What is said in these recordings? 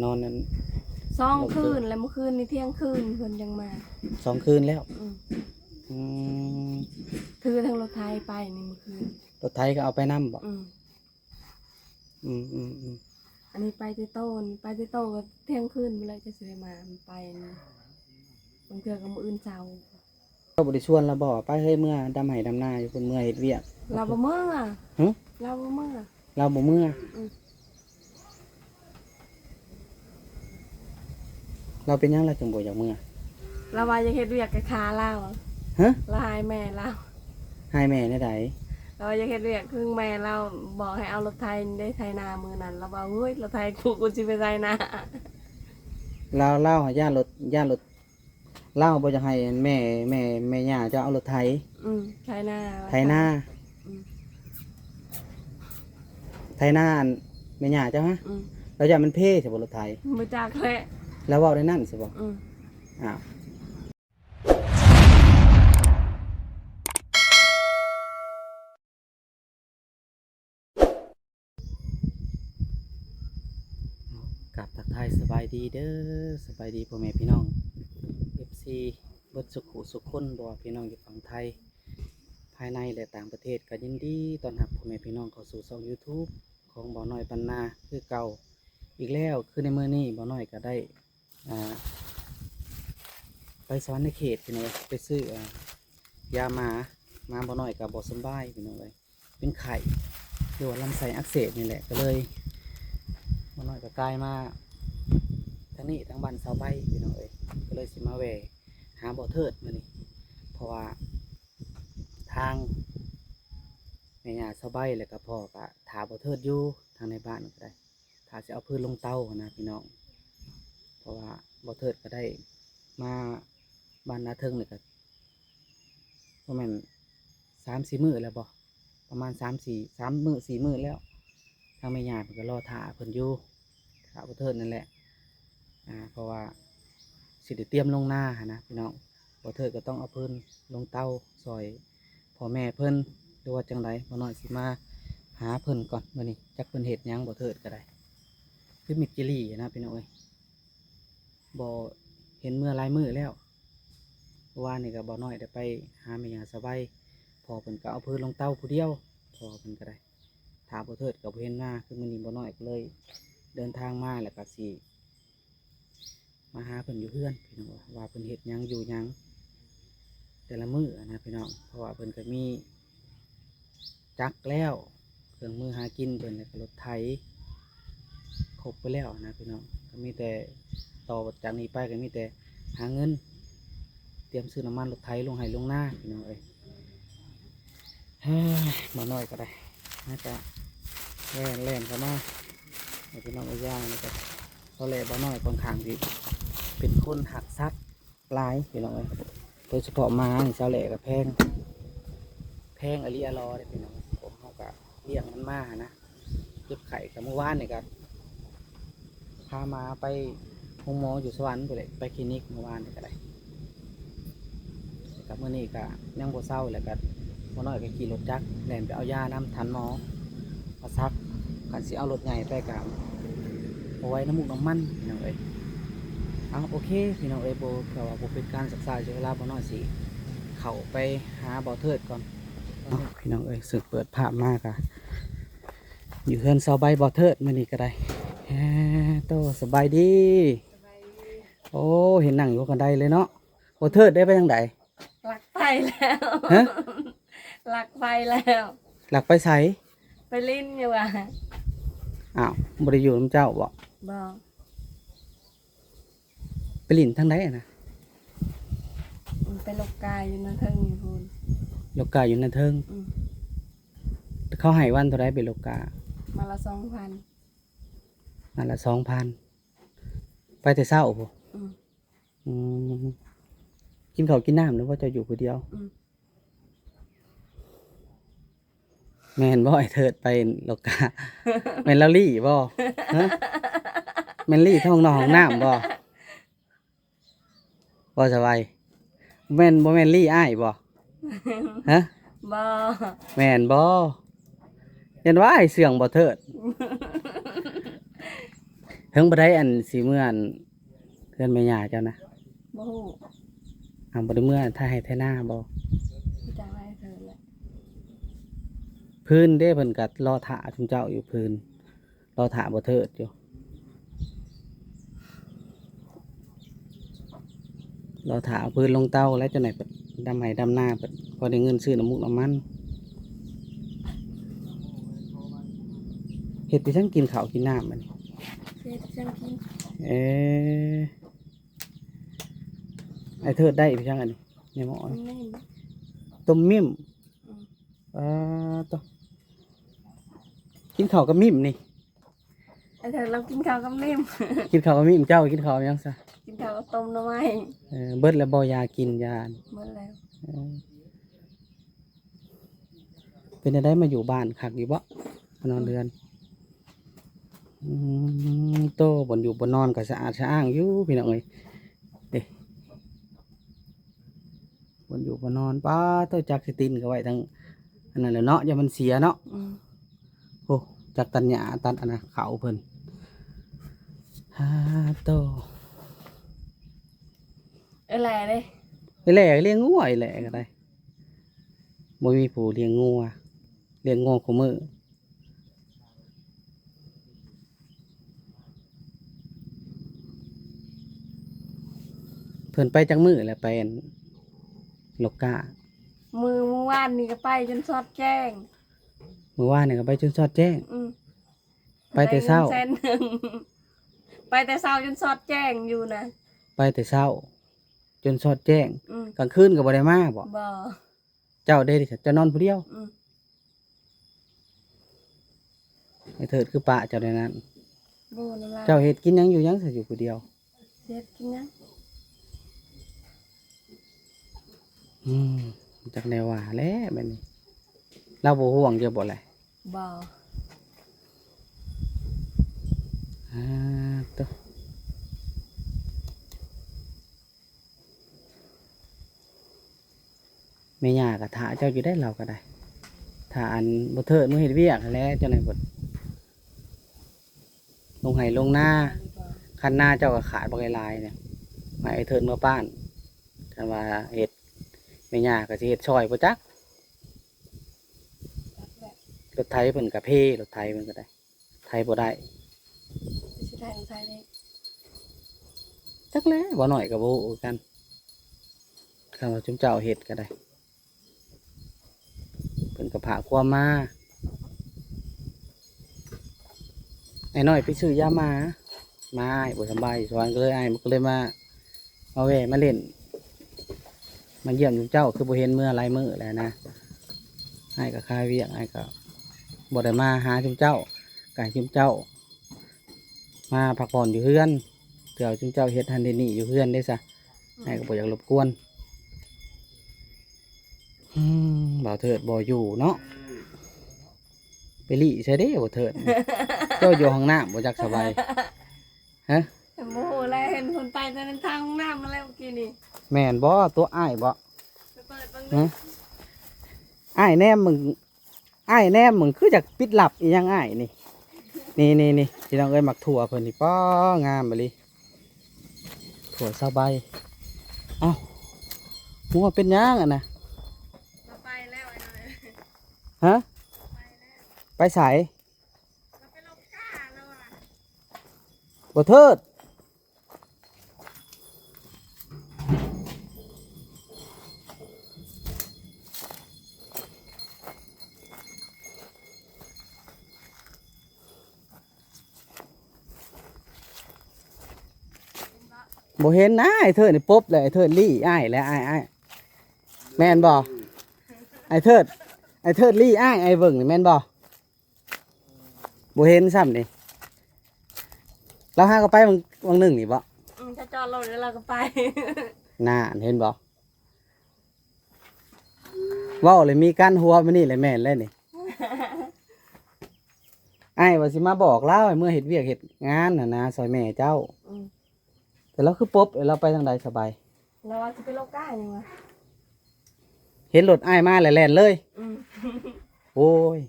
ນອນນັ້ນ ສອງຄືນແລ້ວ ມື້ຄືນນີ້ທ່ຽງຄືນເພິ່ນຈັ່ງມາ ສອງຄືນແລ້ວ. ອືມ ອືມ ຖືທັງລົດໄຖໄປນີ້ມື້ຄືນ ລົດໄຖກໍເອົາໄປນຳບໍ? ອືມ ອືມໆໆ ອັນນີ້ໄປແຕ່ຕອນ ໄປແຕ່ຕອນກໍທ່ຽງຄືນພຸ້ນແຫຼະ ຈັ່ງຊິໄດ້ມາ ມັນໄປນີ້ ບາງເທື່ອກໍມື້ອື່ນເຊົ້າ. ເຈົ້າບໍ່ໄດ້ຊວນລາວບໍ? ໄປເຮີ້ຍ ເມືອດຳໄຮ່ດຳນາຢູ່ພຸ້ນ ເມືອເຮັດວຽກ. ລາວບໍ່ເມືອ. ຫຶ? ລາວບໍ່ເມືອ. ລາວບໍ່ເມືອ? ອືມ. ລາວເປັນຫຍັງລາວຈຶ່ງບໍ່ຢາກເມືອ? ລາວວ່າຢາກເຮັດວຽກກະຂ້າລາວ. ຫະ? ລາວຮ້າຍແມ່ລາວ. ຮ້າຍແມ່ແນວໃດ? ລາວວ່າຢາກເຮັດວຽກ ຄືແມ່ລາວບອກໃຫ້ເອົາລົດໄຖໄດ້ໄຖນາມື້ນັ້ນ ລາວວ່າ ໂອ້ຍ ລົດໄຖກູ ກູຊິໄປໄຖນາ. ລາວ ລາວຢ້ານລົດ ຢ້ານລົດ ລາວບໍ່ຢາກໃຫ້ແມ່ ແມ່ ແມ່ຍ່າເຈົ້າເອົາລົດໄຖ ອືມ ໄຖນາ ໄຖນາ ອືມ ໄຖນາອັນແມ່ຍ່າເຈົ້າຫະ ອືມ ລາວຢ້ານມັນເພໃຊ່ບໍ່ ລົດໄຖ ບໍ່ຈັກແຫຼະ ລາວເວົ້າໄດ້ນັ້ນໃຊ່ບໍ່? ອືມ ອ້າວ. ກາບທັກທາຍສະບາຍດີເດີ ສະບາຍດີພໍ່ແມ່ພີ່ນ້ອງ ເອັຟຊີ ເບິດສຸຂູສຸຄົນ ບໍ່ວ່າພີ່ນ້ອງຢູ່ຝັ່ງໄທ ພາຍໃນ ແລະ ຕ່າງປະເທດ ກໍຍິນດີຕ້ອນຮັບພໍ່ແມ່ພີ່ນ້ອງເຂົ້າສູ່ຊ່ອງຢູທູບຂອງບ່າວນ້ອຍບັນນາຄືເກົ່າອີກແລ້ວ. ຄືໃນມື້ນີ້ບ່າວນ້ອຍກໍໄດ້ ອ່າ ໄປສະຫວັນນະເຂດ ພີ່ນ້ອງເອີຍ ໄປຊື້ ອ່າ ຢາໝາ ໝາບ່າວນ້ອຍກໍບໍ່ສຳບາຍ ພີ່ນ້ອງເອີຍ ເປັນໄຂ້ ຫຼືວ່າລຳໄສ້ອັກເສບນີ້ແຫຼະ ກໍເລີຍ ບ່າວນ້ອຍກໍກາຍມາທາງນີ້ ທາງບ້ານຊາວໃບ ພີ່ນ້ອງເອີຍ ກໍເລີຍຊິມາແວ່ຫາບ່າວເທີດມື້ນີ້ ເພາະວ່າທາງແມ່ຍ່າຊາວໃບ ແລ້ວກໍພໍ່ກໍຖ້າບ່າວເທີດຢູ່ ທາງໃນບ້ານກໍໄດ້ ຖ້າຊິເອົາຟືນລົງເຕົາຫັ້ນນະພີ່ນ້ອງ ເພາະວ່າບ່າວເທີດກໍໄດ້ມາບ້ານນາເທິງນີ້ກໍ ບໍ່ແມ່ນສາມສີ່ມື້ແລ້ວບໍ ປະມານສາມສີ່ ສາມມື້ສີ່ມື້ແລ້ວ ທາງແມ່ຍ່າເພິ່ນກໍລໍຖ້າເພິ່ນຢູ່ ຖ້າບ່າວເທີດນັ້ນແຫຼະ ອ່າ ເພາະວ່າຊິໄດ້ຕຽມລົງນາຫັ້ນນະພີ່ນ້ອງ. ບ່າວເທີດກໍຕ້ອງເອົາຟືນລົງເຕົາຊ່ອຍພໍ່ແມ່ເພິ່ນ ຫຼືວ່າຈັ່ງໃດ ບ່າວນ້ອຍຊິມາຫາເພິ່ນກ່ອນມື້ນີ້ ຈັກເພິ່ນເຮັດຫຍັງ ບ່າວເທີດກໍໄດ້ ຄືມິດຈີ່ຫຼີ້ນະພີ່ນ້ອງເອີຍ ບໍ່ເຫັນເມືອຫຼາຍມື້ແລ້ວ. ເມື່ອວານນີ້ກໍບ່າວນ້ອຍໄດ້ໄປຫາແມ່ຍ່າສະໄບ ພໍ່ເພິ່ນກໍເອົາຟືນລົງເຕົາຜູ້ດຽວ ພໍ່ເພິ່ນກໍໄດ້ ຖ້າບ່າວເທີດກໍບໍ່ເຫັນມາ ຄືມື້ນີ້ບ່າວນ້ອຍກໍເລີຍເດີນທາງມາ ແລ້ວກໍຊິ ມາຫາເພິ່ນຢູ່ເຮືອນ ພີ່ນ້ອງເອີຍ ວ່າເພິ່ນເຮັດຫຍັງຢູ່ຫຍັງແຕ່ລະມື້ຫັ້ນນະພີ່ນ້ອງ ເພາະວ່າເພິ່ນກໍມີຈັກແລ້ວ ເຄື່ອງມືຫາກິນເພິ່ນ ແລ້ວກໍລົດໄຖ ຄົບໄປແລ້ວຫັ້ນນະພີ່ນ້ອງ ກໍມີແຕ່ ຕໍ່ຈາກນີ້ໄປກໍມີແຕ່ຫາເງິນ ຕຽມຊື້ນ້ຳມັນລົດໄຖລົງໄຮ່ລົງນາ ພີ່ນ້ອງເອີຍ. ເຮີ້ຍ ບ່າວນ້ອຍກໍໄດ້ນະ ກະແລ່ນ ແລ່ນເຂົ້າມາໃຫ້ພີ່ນ້ອງໄດ້ຢ່າງນີ້ ກະເພາະແຫຼະ ບ່າວນ້ອຍຂ້ອນຂ້າງຊິເປັນຄົນຮັກສັດຫຼາຍ ພີ່ນ້ອງເອີຍ ໂດຍສະເພາະໝານີ້ ສາວແຫຼະກະແພງ ແພງອີ່ຫຼີອີ່ຫຼໍເດ້ພີ່ນ້ອງ. ພວກເຮົາກະລ້ຽງມັນມາຫັ້ນນະ ເຈັບໄຂ້ກະ ມື້ວານນີ້ກະ ພາມາໄປໂຮງໝໍຢູ່ສະຫວັນພຸ້ນແຫຼະ ໄປຄລີນິກມື້ວານນີ້ກໍໄດ້ ແລ້ວກໍມື້ນີ້ກໍຍັງບໍ່ເຊົາ ແລ້ວກໍໝໍນ້ອຍກໍຂີ່ລົດຈັກແລ່ນໄປເອົາຢານຳທ່ານໝໍມາສັກ. ຄັນຊິເອົາລົດໃຫຍ່ໄປກໍບໍ່ໄຫວນ້ຳມູກນ້ຳມັນ ພີ່ນ້ອງເອີຍ. ເອົາ ໂອເຄ ພີ່ນ້ອງເອີຍ ບໍ່ ເພື່ອວ່າບໍ່ເປັນການຊັກຊ້າເສຍເວລາ ໝໍນ້ອຍຊິເຂົ້າໄປຫາບ່າວເທີດກ່ອນເນາະ ພີ່ນ້ອງເອີຍ. ເຊິ່ງເປີດພາບມາກໍ ຢູ່ເຮືອນຊາວໃບບ່າວເທີດມື້ນີ້ກໍໄດ້. ແຮໂຕ ສະບາຍດີ. ສະບາຍດີ. ໂອ້ ເຫັນນັ່ງຢູ່ກັນໄດເລີຍເນາະ. ບ່າວເທີດໄດ້ໄປທາງໃດ? ລັກໄປແລ້ວ. ຮະ? ລັກໄປແລ້ວ. ລັກໄປໃສ? ໄປຫຼິ້ນຢູ່ວ່າ. ອ້າວ ບໍ່ໄດ້ຢູ່ນຳເຈົ້າບໍ? ບໍ່. ໄປຫຼິ້ນທາງໃດນະ? ໄປຫຼົກກາຢູ່ນາເທິງຢູ່ພຸ້ນ. ຫຼົກກາຢູ່ນາເທິງ? ອືມ. ເຂົາໃຫ້ວັນເທົ່າໃດໄປຫຼົກກາ? ມື້ລະສອງພັນ. ມື້ລະສອງພັນ. ໄປແຕ່ເຊົ້າພຸ້ນ? ອືມ. ອືມ. ກິນເຂົ້າກິນນ້ຳແລ້ວບໍ່? ເຈົ້າຢູ່ຜູ້ດຽວ? ອືມ. ແມ່ນບໍ່ ໄອ້ເທີດໄປຫຼົກກາ? ແມ່ນລາວລີ້ບໍ່? ຮະ? ແມ່ນລີ້ເຂົ້າຫ້ອງນ້ຳຫ້ອງນ້ຳບໍ່? ບໍ່ສະບາຍ. ແມ່ນ ບໍ່ແມ່ນລີ້ອ້າຍບໍ່? ຮະ? ບໍ່. ແມ່ນບໍ່? ຢ້ານວ່າອ້າຍເຊື່ອງບໍ່ເທີດ. ເຖິງບໍ່ໄດ້ອັນຊິເມືອອັນເຮືອນແມ່ຍ່າເຈົ້ານະ? ບໍ່ຮູ້. ອ້າວ ບໍ່ໄດ້ເມືອໄຖໄຮ່ໄຖນາບໍ່? ຮູ້ຈັກໄດ້ເທີແຫຼະ. ພື້ນເດ້ ເພິ່ນກໍລໍຖ້າຊຸມເຈົ້າຢູ່ ພື້ນ ລໍຖ້າບໍ່ເທີດຢູ່. ລໍຖ້າເອົາພື້ນລົງເຕົາແລ້ວ ຈັ່ງໃດເພິ່ນດຳໄຮ່ດຳນາ ເພິ່ນພໍໄດ້ເງິນຊື້ນ້ຳມູກນ້ຳມັນ. ເຮັດໄປສັງກິນເຂົ້າກິນນ້ຳບັດນີ້? ເຮັດໄປສັງກິນ. ເອີ ອ້າຍເທີດໄດ້ໄປສັງອັນນີ້ ໃນໝໍ້ ຕົ້ມມິ້ມ. ອືມ ປາດໂທ້ ກິນເຂົ້າກັບມິ້ມນີ້. ອ້າຍເທີດລາວກິນເຂົ້າກັບມິ້ມ. ກິນເຂົ້າກັບມິ້ມ. ເຈົ້າກິນເຂົ້າຫຍັງຊະ? ກິນເຂົ້າກັບຕົ້ມໜໍ່ໄມ້. ເອີ ເບິດແລ້ວບໍ່ຢາກິນຢາ? ເບິດແລ້ວ. ເອີ ເປັນຈັ່ງໃດ ມາຢູ່ບ້ານຄັກຢູ່ບໍ່? ມານອນເຮືອນ. ອືມ ໂຕ ບ່ອນຢູ່ບ່ອນນອນກໍສະອາດສະອ້າງຢູ່ ພີ່ນ້ອງເອີຍ. ເດ້ ບ່ອນຢູ່ບ່ອນນອນ ປາດໂທ້ ຈັກຊິຕິນກໍໄວ້ທັງອັນນັ້ນແຫຼະເນາະ ຢ້ານມັນເສຍເນາະ. ອືມ ໂອ້ ຈັກຕັດຫຍ້າຕັດອັນນະ ເຂົາເພິ່ນ. ປາດໂທ້ ເອີ ແຫຼະເດ້ ເອີ ແຫຼະ ລ້ຽງງົວ ອີແຫຼະກໍໄດ້. ບໍ່ມີຜູ້ລ້ຽງງົວ ລ້ຽງງົວຄູ່ມື້. ເພິ່ນໄປຈັກມື້ແລ້ວ ໄປອັນ ລົກກ້າ? ມື້ ມື້ວານນີ້ກໍໄປຈົນຊອດແຈ້ງ. ມື້ວານນີ້ກໍໄປຈົນຊອດແຈ້ງ? ອືມ ໄປແຕ່ເຊົ້າ? ໄປແຕ່ເຊົ້າຈົນຊອດແຈ້ງຢູ່ນະ. ໄປແຕ່ເຊົ້າຈົນຊອດແຈ້ງ. ອືມ ກາງຄືນກໍບໍ່ໄດ້ມາບໍ? ບໍ່. ເຈົ້າເດ້ ເຈົ້ານອນຜູ້ດຽວ? ອືມ ໄອ້ເທີດຄືປະເຈົ້າແນວນັ້ນ? ບໍ່ນຳລາວ. ເຈົ້າເຮັດກິນຫຍັງຢູ່ຫຍັງຊະ ຢູ່ຜູ້ດຽວ? ເຮັດກິນຫຍັງ? ອືມ ຈັກແນວວ່າແຫຼະແບບນີ້. ລາວບໍ່ຫ່ວງເຈົ້າບໍ່ແຫຼະ? ບໍ່. ອາ ໂຕ ແມ່ຍ່າກໍຖ້າເຈົ້າຢູ່ໄດ໋ ລາວກໍໄດ້ ຖ້າອັນບໍ່ເທີດມື້ເຮັດວຽກຫັ້ນແຫຼະ ຈັ່ງໃດບໍ່ ລົງໄຮ່ລົງນາ ຄັນນາເຈົ້າກໍຂາດບັກຫຼາຍໆ ນີ້ ໃຫ້ເທີດເມືອປ້ານ ຄັນວ່າເຮັດ ແມ່ຍ່າກໍຊິເຮັດຊ່ອຍບໍ່ຈັກ ລົດໄຖເພິ່ນກໍເພ ລົດໄຖເພິ່ນກໍໄດ້. ໄຖບໍ່ໄດ້ ຊິໄຖຂອງໃຜນີ້ ຈັກແຫຼະ ບໍ່ນ້ອຍກໍບໍ່ຮູ້ຄືກັນ ຄັນວ່າຊຸມເຈົ້າເຮັດກໍໄດ້ ເພິ່ນກໍພາຄວາມມາ ອ້າຍນ້ອຍໄປຊື້ຢາໝາ ໝາອ້າຍບໍ່ສະບາຍຢູ່ສະຫວັນ ກໍເລີຍ ອ້າຍກໍເລີຍມາ ມາແວ່ມາຫຼິ້ນ ມາຢ້ຽມຊຸມເຈົ້າ ຄືບໍ່ເຫັນເມືອຫຼາຍມື້ແລ້ວນະ ອ້າຍກໍຄາວຽກ ອ້າຍກໍບໍ່ໄດ້ມາຫາຊຸມເຈົ້າ ກໍໃຫ້ຊຸມເຈົ້າ ມາພັກຜ່ອນຢູ່ເຮືອນ ເທື່ອຊຸມເຈົ້າເຮັດຫັ້ນເຮັດນີ້ຢູ່ເຮືອນເດ້ຊະ ອ້າຍກໍບໍ່ຢາກລົບກວນ. ອືມ ບ່າວເທີດບໍ່ຢູ່ເນາະ ໄປຫຼີ່ໃສເດ້ບ່າວເທີດ ເຈົ້າຢູ່ຫ້ອງນ້ຳບໍ່ຈັກສະບາຍ ຮະ ບໍ່ຮູ້ແລ້ວ ເຫັນເພິ່ນໄປແຕ່ທາງຫ້ອງນ້ຳມາແລ້ວເມື່ອກີ້ນີ້ ແມ່ນບໍ່ ຕົວອ້າຍບໍ່ ໄປເປີດເບິ່ງ ຮະ ອ້າຍແນມເບິ່ງ ອ້າຍແນມເບິ່ງຄືຢາກປິດລັບອີ່ຫຍັງອ້າຍນີ້ ນີ້ໆໆ ພີ່ນ້ອງເອີຍ ໝາກຖົ່ວເພິ່ນນີ້ ປ້າ ງາມອີ່ຫຼີ ຖົ່ວຊາວໃບ ເອົ້າ ຫົວເປັນຫຍັງຫັ້ນນະ ລາວໄປແລ້ວອ້າຍນ້ອຍ ຮະ ໄປແລ້ວ ໄປໃສ ລາວໄປລົງກ້າແລ້ວວ່າ ບໍ່ເທີດ ບໍ່ເຫັນນະ ອ້າຍເທີດນີ້ປົບແລ້ວ ອ້າຍເທີດລີ້ອ້າຍແລ້ວ ອ້າຍ ອ້າຍ ແມ່ນບໍ່? ອ້າຍເທີດ ອ້າຍເທີດລີ້ອ້າຍ ອ້າຍເບິ່ງນີ້ແມ່ນບໍ່? ບໍ່ເຫັນຊ້ຳນີ້ ລາວຫາກໍໄປຫວ່າງ ຫວ່າງໜຶ່ງນີ້ບໍ່? ອືມ ຈະຈອດລົດແລ້ວລາວກໍໄປ ນັ້ນເຫັນບໍ່? ເວົ້າແລ້ວມີກັນຫົວມານີ້ແຫຼະ ແມ່ນແລ້ວນີ້ ອ້າຍວ່າຊິມາບອກລາວໃຫ້ເມືອເຮັດວຽກເຮັດງານຫັ້ນນະ ຊ່ອຍແມ່ເຈົ້າ ອືມ ແຕ່ລາວຄືປົບ ແລ້ວລາວໄປທາງໃດສະບາຍ? ລາວວ່າຊິໄປລົກກ້າຫຍັງວະ ເຫັນລົດອ້າຍມາແລ້ວແລ່ນເລີຍ ອືມ ໂອ້ຍ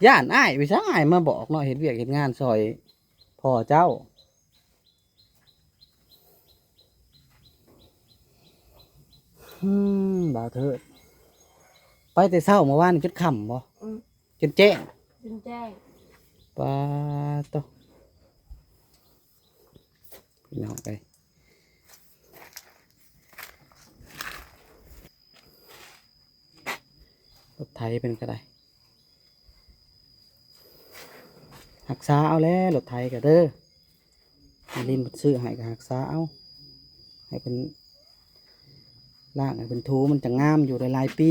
ຢ້ານອ້າຍ ໄປຊະ ອ້າຍມາບອກເນາະ ເຮັດວຽກເຮັດງານຊ່ອຍ ພໍ່ເຈົ້າ. ອືມ ບ່າວເທີດ ໄປແຕ່ເຊົ້າມື້ວານນີ້ຈົນຄ່ຳບໍ່? ອືມ ຈົນແຈ້ງ? ຈົນແຈ້ງ. ປາໂຕ ພີ່ນ້ອງເອີຍ ລົດໄຖເພິ່ນກໍໄດ້ ຮັກສາເອົາແຫຼະ ລົດໄຖກໍເດີ ແມ່ລິນເພິ່ນຊື້ໃຫ້ກໍຮັກສາເອົາ ໃຫ້ເພິ່ນລ້າງ ໃຫ້ເພິ່ນຖູ ມັນຈະງາມຢູ່ໄດ້ຫຼາຍປີ.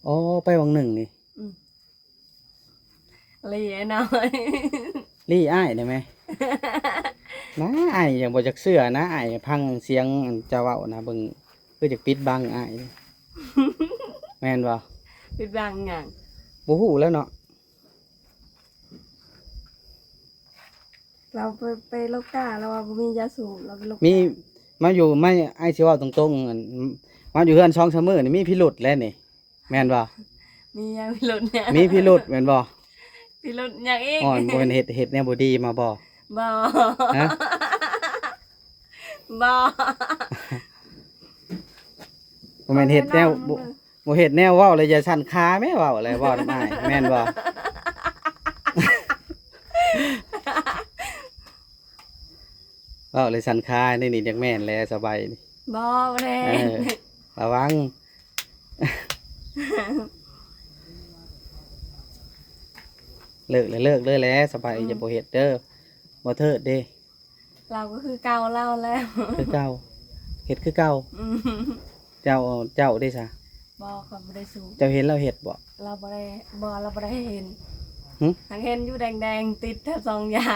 ອໍ ໄປຫວ່າງໜຶ່ງນີ້ ອືມ ລີອ້າຍນ້ອຍ ລີອ້າຍໄດ້ໄໝ? ນາ ອ້າຍຍັງບໍ່ຈັກເຊື່ອນະ ອ້າຍຟັງສຽງອັນເຈົ້າເວົ້ານະ ເບິ່ງຄືຈະປິດບັງອ້າຍ ແມ່ນບໍ່? ປິດບັງຫຍັງ? ບໍ່ຮູ້ແລ້ວເນາະ. ລາວໄປ ໄປໂລກາ ລາວວ່າບໍ່ມີຢາສູບ ລາວໄປໂລກາ ມີ ມາຢູ່ ມາ ອ້າຍຊິເວົ້າຕົງໆ ອັນ ມາຢູ່ເຮືອນສອງສາມມື້ນີ້ມີພິລຸດແລ້ວນີ້ ແມ່ນບໍ່? ມີຫຍັງພິລຸດຫຍັງ? ມີພິລຸດແມ່ນບໍ່? ພິລຸດຫຍັງອີກ? ອ້ອນ ບໍ່ແມ່ນເຮັດ ເຮັດແນວບໍ່ດີມາບໍ່? ບໍ່ ຮະ? ບໍ່ ບໍ່ແມ່ນເຮັດແນວ ບໍ່ ບໍ່ເຮັດແນວເວົ້າແລ້ວຢ່າສັ່ນຂາແມ້ ເວົ້າແລ້ວເວົ້ານຳອ້າຍ ແມ່ນບໍ່? ເວົ້າແລ້ວສັ່ນຂາ ນີ້ ນີ້ຈັກແມ່ນແລ້ວ ສະບາຍນີ້ ບໍ່ ບໍ່ໄດ້ ເອີ ລະວັງ ເລີກແລ້ວ ເລີກເລີຍແຫຼະ ສະບາຍ ອືມ ຢ່າບໍ່ເຮັດເດີ ບໍ່ເທີດເດ້. ລາວກໍຄືເກົ່າລາວແລ້ວ ຄືເກົ່າ ເຮັດຄືເກົ່າ ອືມ ເຈົ້າ ເຈົ້າເດ້ຊະ? ບໍ່ ຂ້ອຍບໍ່ໄດ້ສູບ ເຈົ້າເຫັນລາວເຮັດບໍ່? ລາວບໍ່ໄດ້ ບໍ່ ລາວບໍ່ໄດ້ເຫັນ ຫຶ? ຫາກເຫັນຢູ່ແດງໆ ຕິດແຖວຊອງຢາ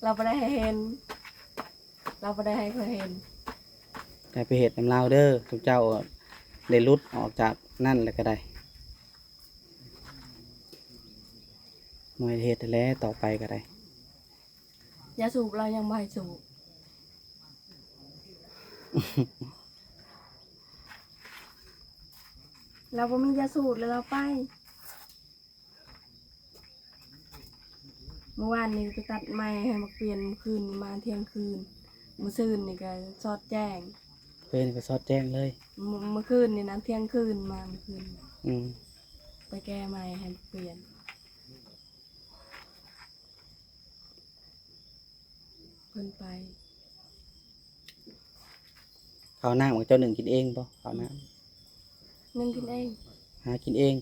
ລາວບໍ່ໄດ້ໃຫ້ເຫັນ ລາວບໍ່ໄດ້ໃຫ້ຂ້ອຍເຫັນ ຢ່າໄປເຮັດນຳລາວເດີ ຊຸມເຈົ້າໄດ້ຫຼຸດອອກຈາກນັ້ນແລ້ວກໍໄດ້ ບໍ່ໃຫ້ເຮັດແຫຼະ ຕໍ່ໄປກໍໄດ້. ຢາສູບລາວຍັງບໍ່ໃຫ້ສູບ ລາວບໍ່ມີຢາສູບແລ້ວລາວໄປ ມື້ວານນີ້ໄປຕັດໄມ້ໃຫ້ໝາກປ່ຽນ ມື້ຄືນນີ້ມາທ່ຽງຄືນ ມື້ຊືນນີ້ກໍສອດແຈ້ງ ຄືນກໍສອດແຈ້ງເລີຍ ມື້ ມື້ຄືນນີ້ນະ ທ່ຽງຄືນມາ ມື້ຄືນ ອືມ ໄປແກ້ໄມ້ໃຫ້ໝາກປ່ຽນ. ເພິ່ນໄປ ເຂົ້ານ້ຳເຈົ້າໜຶ້ງກິນເອງບໍ່? ເຂົ້ານ້ຳ ໜຶ້ງກິນເອງ ຫາກິນເອງ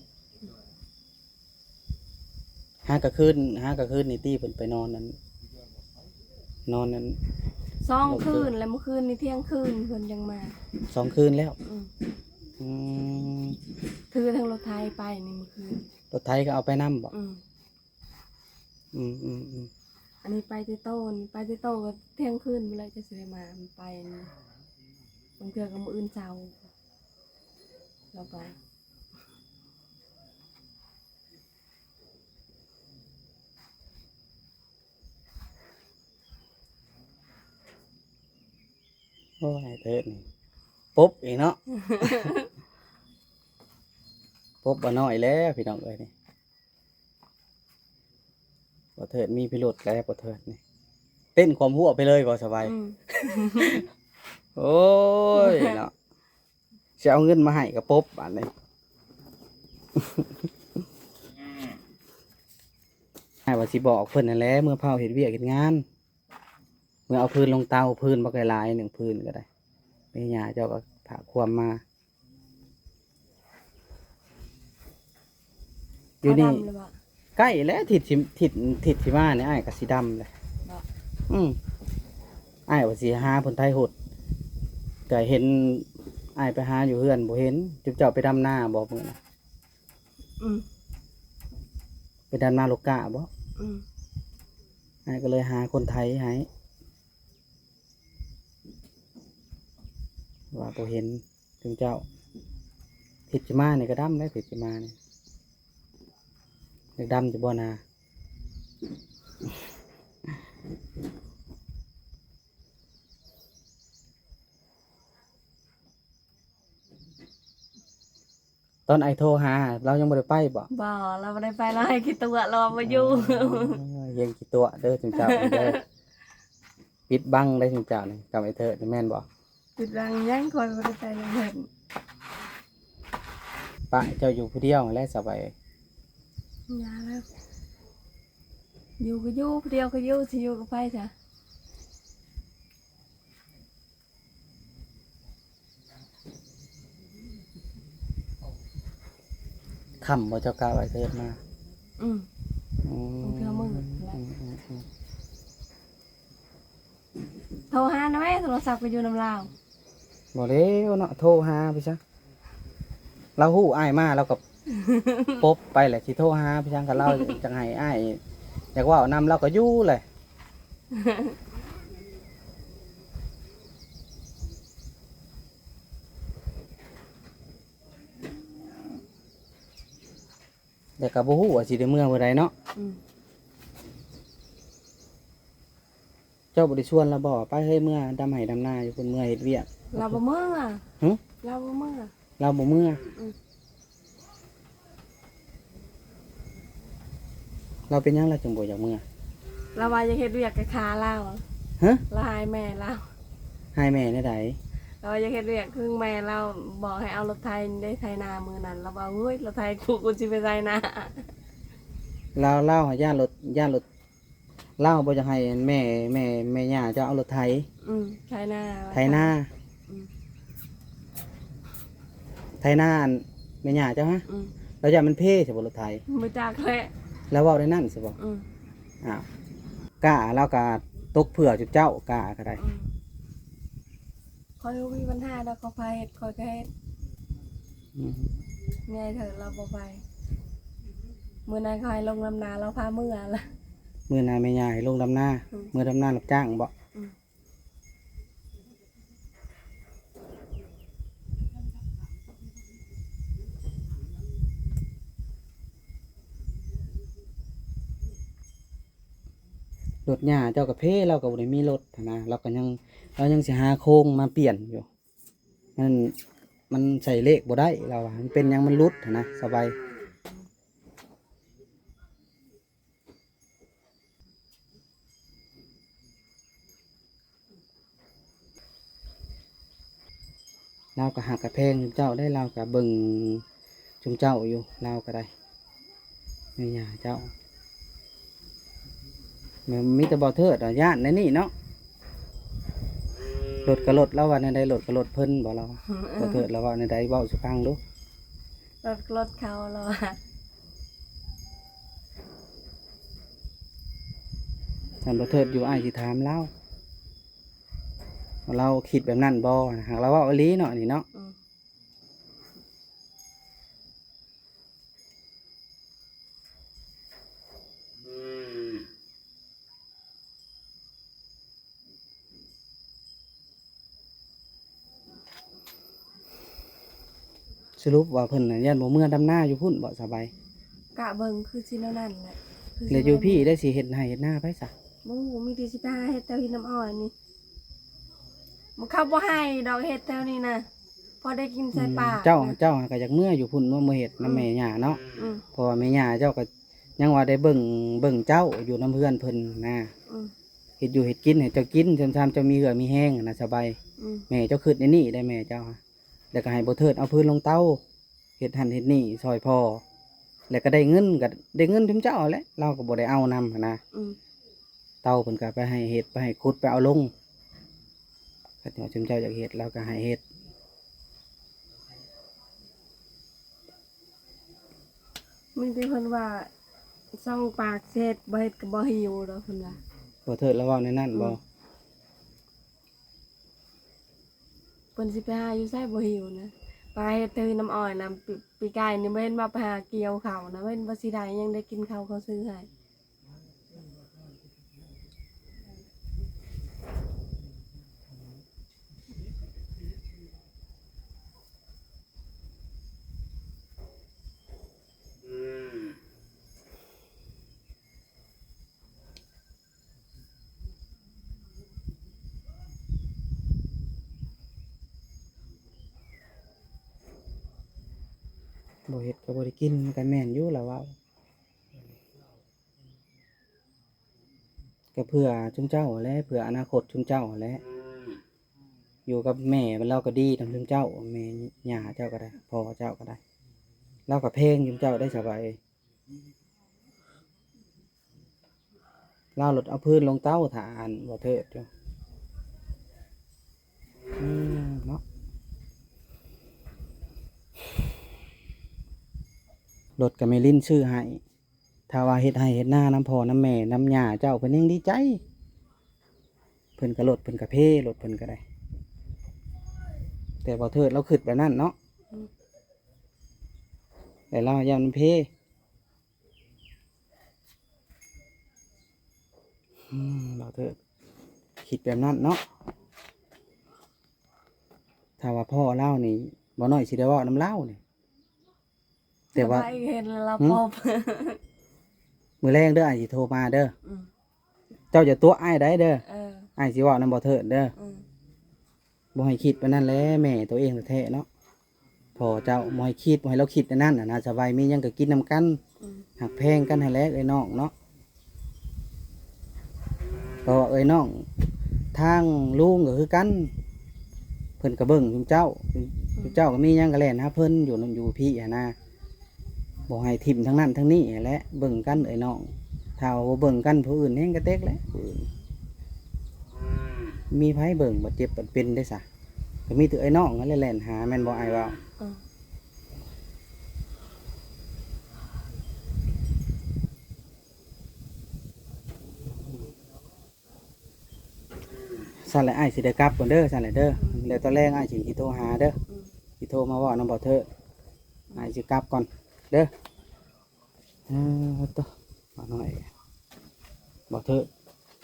ຫາກະຄືນ ຫາກະຄືນນີ້ຕິ ເພິ່ນໄປນອນນັ້ນ ນອນນັ້ນ ສອງຄືນແລ້ວ ມື້ຄືນນີ້ທ່ຽງຄືນເພິ່ນຈັ່ງມາ ສອງຄືນແລ້ວ ອືມ ອືມ ຖືທັງລົດໄຖໄປນີ້ມື້ຄືນ ລົດໄຖກໍເອົາໄປນຳບໍ່? ອືມ ອືມໆໆ ອັນນີ້ໄປແຕ່ໂຕນ ໄປແຕ່ໂຕກໍທ່ຽງຄືນພຸ້ນແຫຼະ ຈັ່ງຊິໄດ້ມາ ມັນໄປ ບາງເທື່ອກໍມື້ອື່ນເຊົ້າ ລາວໄປ ໂອ້ຍ ເທີດນີ້ ປົບອີກເນາະ ປົບບໍ່ນ້ອຍແລ້ວ ພີ່ນ້ອງເອີຍນີ້. ບໍ່ເທີດມີພິລຸດແລ້ວ ບໍ່ເທີດນີ້ ເຕັ້ນຄວາມຫົວໄປເລີຍບໍ່ສະບາຍ? ອືມ ໂອ້ຍເນາະ ຊິເອົາເງິນມາໃຫ້ກະປົບບາດນີ້ ອ້າຍວ່າຊິບອກເພິ່ນຫັ້ນແຫຼະ ເມືອເຜົາເຮັດວຽກເຮັດງານ ເມືອເອົາຟືນລົງເຕົາ ຟືນບັກຫຼາຍໆ ໜຶ່ງຟືນກໍໄດ້ ແມ່ຍ່າເຈົ້າກໍພາຄວາມມາ. ຢູ່ນີ້ ດຳແລ້ວບໍ່? ໃກ້ແລ້ວ ທິດຊິ ທິດ ທິດຊິມານີ້ ອ້າຍກໍຊິດຳແລ້ວ ບໍ່? ອືມ ອ້າຍວ່າຊິຫາເພິ່ນໄຖຫົດ ກໍເຫັນອ້າຍໄປຫາຢູ່ເຮືອນບໍ່ເຫັນ ຈຸມເຈົ້າໄປດຳນາບໍ່ມື້ນັ້ນ? ອືມ ໄປດຳນາລູກກ້າບໍ່? ອືມ ອ້າຍກໍເລີຍຫາຄົນໄຖໃຫ້ ວ່າບໍ່ເຫັນ ເຈົ້າ ທິດຊິມານີ້ກໍດຳໄດ໋ ທິດຊິມານີ້ ຢາກດຳຢູ່ບໍ່ນາ? ໂ ຕອນອ້າຍໂທຫາ ລາວຍັງບໍ່ໄດ້ໄປບໍ? ບໍ່ ລາວບໍ່ໄດ້ໄປ ລາວໃຫ້ຂີ້ຕົວະ ລາວວ່າບໍ່ຢູ່. ເອີ ເຮັດຂີ້ຕົວະເດີຊຸມເຈົ້ານີ້ເດີ. ປິດບັງໄດ໋ຊຸມເຈົ້ານີ້ ກັບອ້າຍເທີດນີ້ແມ່ນບໍ່? ປິດບັງຫຍັງ ຂ້ອຍບໍ່ໄດ້ໄປນຳເພິ່ນ. ປະເຈົ້າຢູ່ຜູ້ດຽວຫັ້ນແຫຼະ ສະບາຍ. ຢ່າແລ້ວ ຢູ່ກໍຢູ່ ຜູ້ດຽວກໍຢູ່ ຊິຢູ່ກັບໃຜຊະ? ຄ່ຳບໍ່ ເຈົ້າກະໄວ້ເທີດມາ? ອືມ ອືມ ບາງເທື່ອມື້ແຫຼະ. ອືມໆໆ ໂທຫາໜ່ອຍ ໂທລະສັບກໍຢູ່ນຳລາວ. ບໍ່ແລ້ວເນາະ ໂທຫາໄປຊະ. ລາວຮູ້ອ້າຍມາ ລາວກໍປົບໄປແຫຼະ ຊິໂທຫາໄປຫຍັງ ຄັນລາວ ຈັກໃຫ້ອ້າຍ ຢາກເວົ້ານຳ ລາວກໍຢູ່ແຫຼະ. ແຕ່ກໍບໍ່ຮູ້ວ່າຊິໄດ້ເມືອມື້ໃດເນາະ. ອືມ ເຈົ້າບໍ່ໄດ້ຊວນລາວບໍ່? ໄປເຮີ້ຍ ເມືອດຳໄຮ່ດຳນາຢູ່ພຸ້ນ ເມືອເຮັດວຽກ. ລາວບໍ່ເມືອ. ຫຶ? ລາວບໍ່ເມືອ. ລາວບໍ່ເມືອ. ອືມ ລາວເປັນຫຍັງລາວຈຶ່ງບໍ່ຢາກເມືອ? ລາວວ່າຢາກເຮັດວຽກກະຄາລາວ. ຫະ? ລາວຮ້າຍແມ່ລາວ. ຮ້າຍແມ່ແນວໃດ? ລາວວ່າຢາກເຮັດວຽກ ຄືແມ່ລາວບອກໃຫ້ເອົາລົດໄຖໄດ້ໄຖນາມື້ນັ້ນ ລາວວ່າ ໂອ້ຍ ລົດໄຖກູ ກູຊິໄປໄຖນາ. ລາວ ລາວຫາຢ້ານລົດ ຢ້ານລົດ ລາວບໍ່ຢາກໃຫ້ແມ່ ແມ່ ແມ່ຍ່າເຈົ້າເອົາລົດໄຖ. ອືມ ໄຖນາ ໄຖນາ. ອືມ ໄຖນາອັນແມ່ຍ່າເຈົ້າຫະ? ອືມ ລາວຢ້ານມັນເພຊະບໍ່ລົດໄຖ? ບໍ່ຈັກແຫຼະ ລາວເວົ້າແນວນັ້ນຊະບໍ່? ອືມ ອ້າວ ກ້າລາວກະຕົກເຜື່ອຈຸເຈົ້າ ກ້າກໍໄດ້. ອືມ ຂ້ອຍບໍ່ມີບັນຫາດອກ ເຂົາພາເຮັດ ຂ້ອຍກໍເຮັດ. ອືມ ແມ່ເທີລາວບໍ່ໄປ. ມື້ນັ້ນເຂົາໃຫ້ລົງດຳນາ ລາວພາເມືອລະ. ມື້ໜ້າແມ່ຍ່າໃຫ້ລົງດຳນາ. ອືມ ເມືອດຳນາຮັບຈ້າງບໍ? ອືມ ລົດຍ່າເຈົ້າກະເພ ລາວກະບໍ່ໄດ້ມີລົດຫັ້ນນະ ລາວກະຍັງ ລາວຍັງຊິຫາໂຄງມາປ່ຽນຢູ່. ມັນ ມັນໃສ່ເລກບໍ່ໄດ້ ລາວວ່າ ມັນເປັນຫຍັງມັນຫຼຸດຫັ້ນນະ ສະບາຍ. ລາວກໍຮັກກໍແພງເຈົ້າໄດ໋ ລາວກໍເບິ່ງຊຸມເຈົ້າຢູ່ ລາວກໍໄດ້ ແມ່ຍ່າເຈົ້າ ມີແຕ່ບໍ່ເທີດ ຢ້ານໃນນີ້ເນາະ. ລົດກໍລົດ ລາວວ່າແນວໃດ? ລົດກໍລົດເພິ່ນບໍ? ລາວວ່າ ບໍ່ເທີດລາວເວົ້າແນວໃດ? ເວົ້າສູ່ຟັງດູ. ລົດກໍລົດເຂົາ ລາວວ່າ. ຄັນບໍ່ເທີດຢູ່ ອ້າຍຊິຖາມລາວ ວ່າລາວຄິດແບບນັ້ນບໍ່? ຫາກລາວເວົ້າອີ່ຫຼີເນາະ ອັນນີ້ເນາະ. ອືມ ສະຫຼຸບວ່າເພິ່ນນະ ຢ້ານບໍ່ເມືອດຳນາຢູ່ພຸ້ນບໍ ສະບາຍ? ກະເບິ່ງຄືຊິແນວນັ້ນແຫຼະ. ແລ້ວຢູ່ພີ້ໄດ້ຊິເຮັດໄຮ່ເຮັດນາໃຜຊະ? ບໍ່ຮູ້ ມີແຕ່ຊິໄປຫາເຮັດແຖວຫີນນ້ຳອ້ອຍນີ້. ມັນເຂົາບໍ່ໃຫ້ດອກເຮັດແຖວນີ້ນະ ພໍໄດ້ກິນໃສ່ປາກ. ອືມ ເຈົ້າ ເຈົ້າຫາກະຢາກເມືອຢູ່ພຸ້ນເນາະ ເມືອເຮັດນຳແມ່ຍ່າເນາະ. ອືມ ເພາະວ່າແມ່ຍ່າເຈົ້າກະຍັງວ່າໄດ້ເບິ່ງ ເບິ່ງເຈົ້າຢູ່ນຳເຮືອນເພິ່ນນະ. ອືມ ເຮັດຢູ່ເຮັດກິນໃຫ້ເຈົ້າກິນ ຊ່ຳເຈົ້າມີເຫື່ອມີແຮງນະ ສະບາຍ. ອືມ ແມ່ເຈົ້າຄິດແນວນີ້ໄດ໋ ແມ່ເຈົ້າ. ແລ້ວກໍໃຫ້ບໍ່ເທີດເອົາຟືນລົງເຕົາ ເຮັດຫັ້ນເຮັດນີ້ຊ່ອຍພໍ່ ແລ້ວກໍໄດ້ເງິນ ກໍໄດ້ເງິນຊຸມເຈົ້າຫັ້ນແຫຼະ ລາວກໍບໍ່ໄດ້ເອົານຳຫັ້ນນະ. ອືມ ເຕົາເພິ່ນກໍໄປໃຫ້ເຮັດ ໄປໃຫ້ຂຸດ ໄປເອົາລົງ ຄັນວ່າຊຸມເຈົ້າຢາກເຮັດ ລາວກໍໃຫ້ເຮັດ. ມີແຕ່ເພິ່ນວ່າ ສອງປາກເສດ ບໍ່ເຮັດກໍບໍ່ຫິວດອກ ເພິ່ນວ່າ. ບໍ່ເທີດລາວເວົ້າແນວນັ້ນບໍ? ອືມ ເພິ່ນຊິໄປຫາຢູ່ໃສບໍ່ຫິວນະ? ໄປເຮັດແຖວຫີນນ້ຳອ້ອຍນະ ປີ ປີກາຍນີ້ບໍ່ເຫັນວ່າໄປຫາກ່ຽວເຂົ້ານະ ເຫັນວ່າຊິໄດ້ຫຍັງ ໄດ້ກິນເຂົ້າເຂົາຊື້ໃຫ້. ເ ບໍ່ເຮັດກໍບໍ່ໄດ້ກິນ ມັນກໍແມ່ນຢູ່ລະເວົ້າ. ກໍເພື່ອຊຸມເຈົ້າຫັ້ນແຫຼະ ເພື່ອອະນາຄົດຊຸມເຈົ້າຫັ້ນແຫຼະ. ຢູ່ກັບແມ່ລາວກໍດີນຳຊຸມເຈົ້າ ແມ່ຍ່າເຈົ້າກໍໄດ້ ພໍ່ເຈົ້າກໍໄດ້ ລາວກໍແພງຊຸມເຈົ້າໄດ໋ ສະບາຍ. ລາວລົດເອົາຟືນລົງເຕົາຖ້າອັນບໍ່ເທີດຢູ່. ອືມ ເນາະ ລົດກໍແມ່ລິນຊື້ໃຫ້. ຖ້າວ່າເຮັດໄຮ່ເຮັດນານຳພໍ່ນຳແມ່ນຳຍ່າເຈົ້າ ເພິ່ນແຮ່ງດີໃຈ. ເພິ່ນກໍລົດ ເພິ່ນກໍເພ ລົດເພິ່ນກໍໄດ້ ແຕ່ບໍ່ເທີດລາວຄິດແບບນັ້ນເນາະ. ອືມ ແຕ່ລາວຢ້ານມັນເພ. ອືມ ບໍ່ເທີດຄິດແບບນັ້ນເນາະ. ຖ້າວ່າພໍ່ລາວນີ້ ບໍ່ນ້ອຍຊິໄດ້ເວົ້ານຳລາວນີ້. ແຕ່ວ່າ ສະບາຍເຫັນແລ້ວລາວ ຫືມ ປອບ. ມື້ແລງເດີ ອ້າຍຊິໂທມາເດີ. ອືມ ເຈົ້າຢ່າຕົວະອ້າຍໄດ້ເດີ. ເອີ ອ້າຍຊິເວົ້ານຳບໍ່ເທີດເດີ. ອືມ ບໍ່ໃຫ້ຄິດປານນັ້ນແຫຼະ ແມ່ໂຕເອງແທ້ໆເນາະ. ພໍ່ເຈົ້າບໍ່ໃຫ້ຄິດ ບໍ່ໃຫ້ລາວຄິດອັນນັ້ນນະ ສະບາຍ ມີຫຍັງກໍກິນນຳກັນ. ອືມ ຮັກແພງກັນຫັ້ນແຫຼະເອື້ອຍນ້ອງເນາະ. ເພາະວ່າເອື້ອຍນ້ອງ ທາງລຸງກໍຄືກັນ ເພິ່ນກໍເບິ່ງຊຸມເຈົ້າ. ອືມ ຊຸມເຈົ້າກໍມີຫຍັງກໍແລ່ນຫາເພິ່ນ ຢູ່ນຳ ຢູ່ພີ້ຫັ້ນນະ. ບໍ່ໃຫ້ຖິ້ມທາງນັ້ນທາງນີ້ຫັ້ນແຫຼະ ເບິ່ງກັນເອື້ອຍນ້ອງ. ຖ້າວ່າບໍ່ເບິ່ງກັນ ຜູ້ອື່ນແຮ່ງກະແຕກແຫຼະ ຜູ້ອື່ນ. ມີໃຜເບິ່ງບາດເຈັບບາດເປັນໄດ້ຊະ? ກໍມີແຕ່ເອື້ອຍນ້ອງຫັ້ນແຫຼະແລ່ນຫາ ແມ່ນບໍ່ອ້າຍເວົ້າ? ເອີ ຊັ້ນແຫຼະ ອ້າຍຊິໄດ້ກັບກ່ອນເດີ ຊັ້ນແຫຼະເດີ. ອືມ ແລ້ວຕອນແລງອ້າຍຊິ ຊິໂທຫາເດີ. ອືມ ຊິໂທມາເວົ້ານຳບໍ່ເທີດ. ອ້າຍຊິກັບກ່ອນເດີ. ເອີ ໂຕ ບ່າວນ້ອຍ ບ່າວເທີດ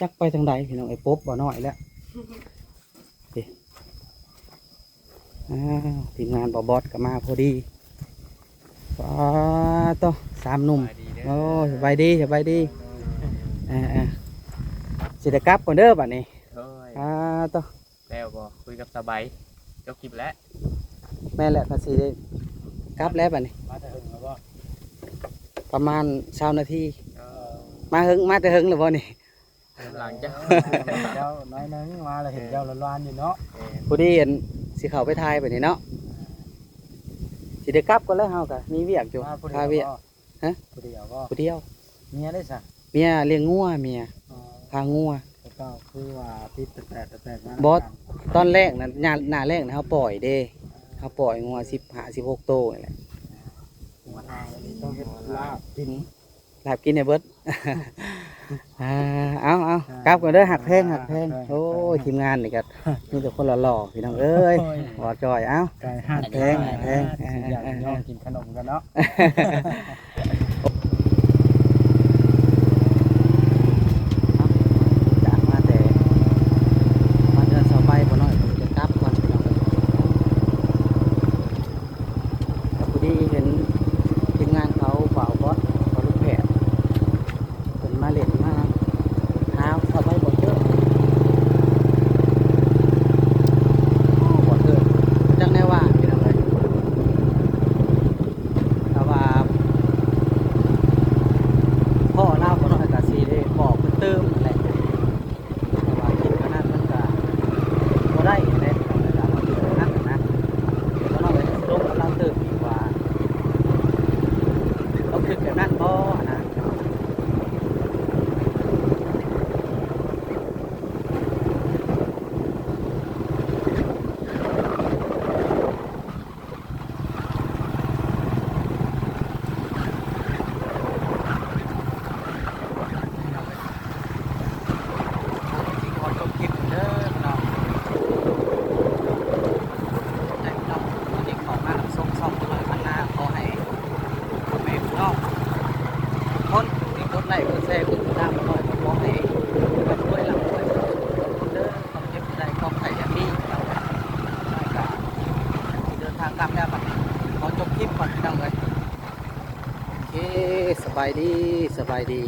ຈັກໄປທາງໃດພີ່ນ້ອງເອີຍ ປົບບ່າວນ້ອຍແລ້ວ. ນີ້ ອ້າວ ທີມງານບ່າວບອດກໍມາພໍດີ. ປາໂຕ ສາມໜຸ່ມ. ສະບາຍດີເດີ. ໂອ້ ສະບາຍດີ ສະບາຍດີ. ເອີໆ ຊິໄດ້ກັບກ່ອນເດີບາດນີ້. ໂດຍ. ປາໂຕ ແລ້ວບໍ່ ຄຸຍກັບສະບາຍ ຈົບຄລິບແລ້ວ. ແມ່ນແຫຼະ ກໍຊິໄດ້ກັບແລ້ວບາດນີ້. ມາແຕ່ເຫິງແລ້ວບໍ່? ປະມານຊາວນາທີ. ເອີ ມາເຫິງ ມາແຕ່ເຫິງແລ້ວບໍ່ນີ້? ຫຼັງຈາກ ເຈົ້າໜ້ອຍໜຶ່ງມາແລ້ວ ເຫັນເຈົ້າລານໆຢູ່ເນາະ. ເອີ ພໍດີອັນຊິເຂົ້າໄປຖ່າຍບາດນີ້ເນາະ. ຊິໄດ້ກັບກ່ອນແລ້ວ ເຮົາກໍມີວຽກຢູ່ ມາຜູ້ດຽວ ຄາວຽກ. ບໍ່? ຮະ? ຜູ້ດຽວບໍ່? ຜູ້ດຽວ. ເມຍເດຊະ? ເມຍລ້ຽງງົວ ເມຍ. ອໍ ພາງົວ. ແຕ່ເກົ່າຄືວ່າຕິດແປດແປດມາ. ບໍ່ ຕອນແລກນະ ໜ້າ ໜ້າແລກນະ ເຮົາປ່ອຍເດ້. ເຮົາປ່ອຍງົວສິບຫ້າ ສິບຫົກໂຕນີ້ແຫຼະ. ຫົວໜ້ານີ້ຕ້ອງເຮັດລາບກິນ ລາບກິນໃຫ້ເບິດ. ອ່າ ເອົາໆ ອ່າ ກັບກ່ອນເດີ ຮັກແພງ ອ່າ ຮັກແພງ. ໂອ້ຍ ທີມງານນີ້ກໍມີແຕ່ຄົນຫຼໍ່ໆ ພີ່ນ້ອງເອີຍ. ໂອ້ຍ ບໍ່ຈ່ອຍ ເອົາ ໄກ່ຮັກແພງ ຮັກແພງ. ອ່າ ຢາກຍ້ອງກິນຂະໜົມກັນເນາະ. ຈາກມາແຕ່ ມາເຮືອນຊາວໄປ ບໍ່ນ້ອຍເພິ່ນຈະກັບກ່ອນ ພີ່ນ້ອງເອີຍ. ກໍພໍດີເຫັນທີມງານເຂົາ ບ່າວບອດ ບ່າວລູກແພດ ເພິ່ນມາຫຼິ້ນມາຫາສະບາຍບໍ່ເຈີ. ໂອ້ ບໍ່ເຈີ ຈັກແນວວ່າ ພີ່ນ້ອງເອີຍ. ຖ້າວ່າພໍ້ລາວບໍ່ນ້ອຍກໍຊິໄດ້ບອກເພິ່ນຕື່ມແຫຼະ. ແຕ່ວ່າຄິດຂະໜາດມັນກະບໍ່ໄດ້ແຫຼະ ເວລາເຮົາຄິດຂະໜາດນັ້ນນະ. ແຕ່ວ່ານ້ອງເອີຍ ຊິລົມກັບລາວຕື່ມອີກວ່າ ລາວຄິດແບບນັ້ນບໍ່ຫັ້ນນະ. ຂໍຈົບຄລິບເດີພີ່ນ້ອງ. ໃຫ້ພີ່ນ້ອງທີ່ເຂົ້າມາຮັບຊົມຊ່ອງນ້ອຍພັນນາ ຂໍໃຫ້ພໍ່ແມ່ພີ່ນ້ອງທຸກຄົນທີ່ກົດໄລ້ ກົດແຊ ກົດຕິດຕາມນ້ອຍ ຂໍໃຫ້ຮ່ຳລວຍ ຮ່ຳລວຍເດີ. ຄວາມເຈັບບໍ່ໄດ້ ຄວາມໄຂ້ຢ່າມີ ເຈົ້າ. ແລ້ວກະຊິເດີນທາງກັບແລ້ວບັດນີ້ ຂໍຈົບຄລິບກ່ອນ ພີ່ນ້ອງເອີຍ. ໂອເຄ ສະບາຍດີ ສະບາຍດີ.